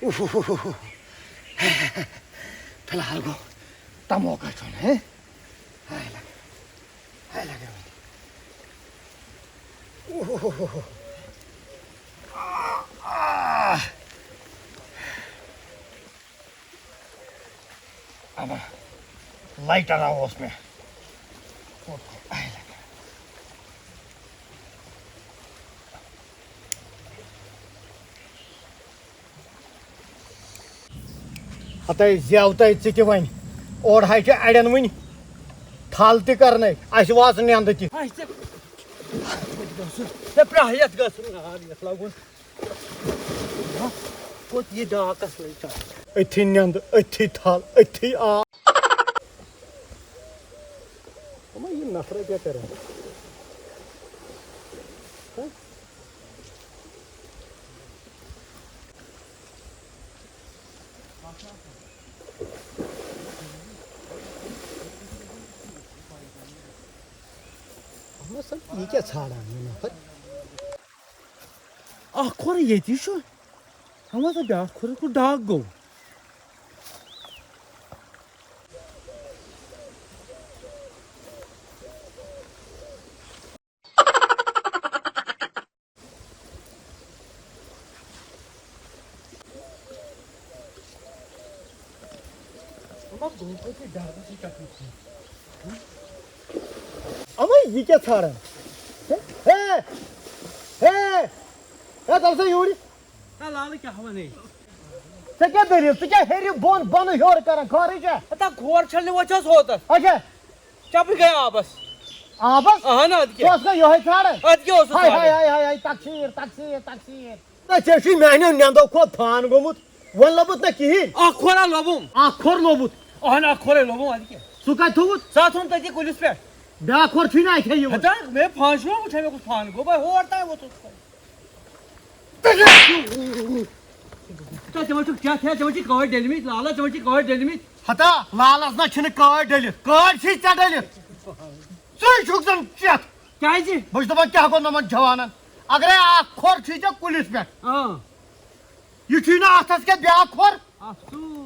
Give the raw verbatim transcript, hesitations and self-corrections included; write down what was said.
فی الحال گوٚو تموکا کھیوٚن، ہے؟ ہاے لگے، ہاے لگے وۄنۍ۔ اَبا، لایٹر اوس مےٚ۔ ہاے لگے۔ ہتے زیو تۄہہِ ژٕ تہِ وۄنۍ۔ اورٕ ہاے چھِ اَڑٮ۪ن وٕنہِ تھل تہِ کرنے، اَسہِ واژ نٮ۪نٛدٕ تہِ۔ اَسہِ تہِ گژھُن، ژےٚ پرٛاہ یَتھ گژھُن، آب یَتھ لاگُن۔ ہا، کوٚت یہِ ڈاکَس لٔج ژےٚ؟ أتھی نٮ۪نٛدٕ، أتھی تھل، أتھی آب۔ یِمَے یِم نفرٕ کیٛاہ کَرن؟ ہا؟ اہن سا، یہِ کیٛاہ ژھانٛڈان یہِ نفر؟ اکھ کھۄر ییٚتی چھُ۔ اما سا بیٛاکھ کھۄر کوٚت ڈاکھ گوٚو؟ اما یہِ کیٛاہ ژھانٛڈان؟ ہے، ہے، ہے، ہے، ژَل سا یوٗرۍ۔ ہے لالہٕ کیٛاہ وَنَے؟ ژےٚ کیٛاہ دٔلیٖل؟ ژٕ کیٛاہ ہیٚرِ بۄن بۄنہٕ ہیوٚر کران؟ خٲرٕے چھا؟ ہتا کھور چھَلنہِ وۄتھیوس ہوتَس۔ اچھا۔ چپٕے گٔے آبس۔ آبس؟ اہن، ادٕ کیٛاہ؟ ژٕ اوسکھا یِہوٚے ژھانٛڈان؟ ادٕ کیٛاہ اوسُس ہاے، ژھانٛڈان؟ ہاے، ہاے، ہاے، ہاے، تقصیٖر، تقصیٖر، تقصیٖر۔ نہ، ژےٚ چھُے میٛانیو نٮ۪نٛدو کھۄتہٕ فان گوٚمُت۔ وۄنۍ لوٚبُت نہ کِہیٖنۍ۔ اکھ کھورا لوٚبُم۔ اکھ کھور لوٚبُت۔ اہن، اکھ کھورے لوٚبُم، ادٕ کیٛاہ؟ سُہ کتہِ تھوٚوُتھ؟ سُہ ہا تھوٚوُم تٔتی کُلِس پٮ۪ٹھ۔ بیٛاکھ کھور چھُے نہ اَتھے یِوان۔ ہتا، مےٚ فان چھُنہ وٕچھان، مےٚ کُس فان گوٚو، بہٕ ہور تام ووتُس۔ تہٕ ژٕ وٕچھُکھ کیٛاہ کھٮ۪تھ، ژےٚ وٕچھِ کٲڑۍ ڈٔلمٕتۍ، لالا، ژےٚ وٕچھِ کٲڑۍ ڈٔلمٕتۍ۔ ہتا، لالس نہ چھِنہٕ کٲڑۍ ڈٔلِتھ، کٲڑۍ چھِی ژےٚ ڈٔلِتھ۔ ژٕے چھُکھ زن چٮ۪تھ۔ کیٛازِ؟ بہٕ چھُس دپان، کیٛاہ گوٚو نۄمن جوانن؟ اگرے اکھ کھۄر چھُے ژےٚ کُلِس پٮ۪ٹھ، اۭں۔ یہِ چھُے نہٕ اتھس کٮ۪تھ بیٛاکھ کھۄر۔ افسوس۔